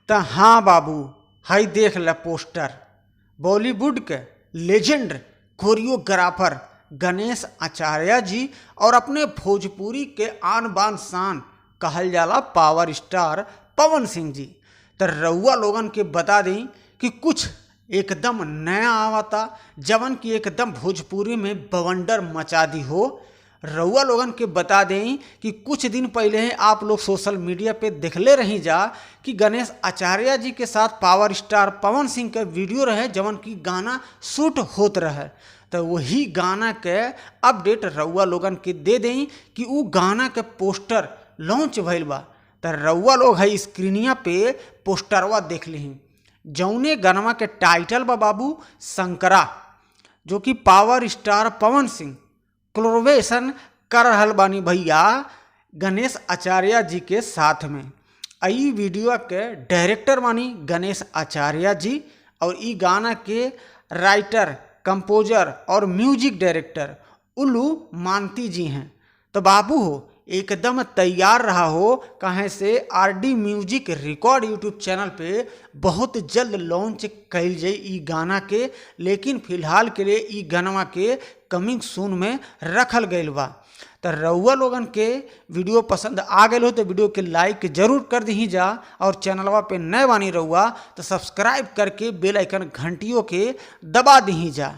त हाँ बाबू, हई देख ल पोस्टर। बॉलीवुड के लेजेंड कोरियोग्राफर गणेश आचार्य जी और अपने भोजपुरी के आन बान शान कहल जाला पावर स्टार पवन सिंह जी। त रउआ लोगन के बता दी कि कुछ एकदम नया आवता जवन की एकदम भोजपुरी में बवंडर मचा दी हो। रउआ लोगन के बता दें कि कुछ दिन पहले ही आप लोग सोशल मीडिया पे देखले रही जा कि गणेश आचार्य जी के साथ पावर स्टार पवन सिंह के वीडियो रहे जवन की गाना शूट होत रहे। तो वही गाना के अपडेट रउआ लोगन के दे दें कि उ गाना के पोस्टर लॉन्च भइल बा। त रउआ लोग है स्क्रीनिया पे पोस्टरवा देख लीही, जौने गानवा के टाइटल बा बाबू शंकरा, जो कि power star Pawan Singh collaboration कर रहल बानी भैया गणेश आचार्य जी के साथ में। ई वीडियो के डायरेक्टर बानी गणेश आचार्य जी और ई गाना के राइटर, कंपोजर और म्यूजिक डायरेक्टर उल्लू मानती जी हैं। तो बाबू हो एकदम तैयार रहा हो, कहें से R D music record YouTube channel पे बहुत जल्द लॉन्च कइल जाई ई गाना के, लेकिन फिलहाल के लिए ई गानवा के कमिंग सून में रखल गइल बा। त रउआ लोगन के वीडियो पसंद आ गइल हो तो वीडियो के लाइक जरूर कर दही जा और चैनलवा पे नए बानी रउआ तो सब्सक्राइब करके बेल आइकन घंटियों के दबा दही जा।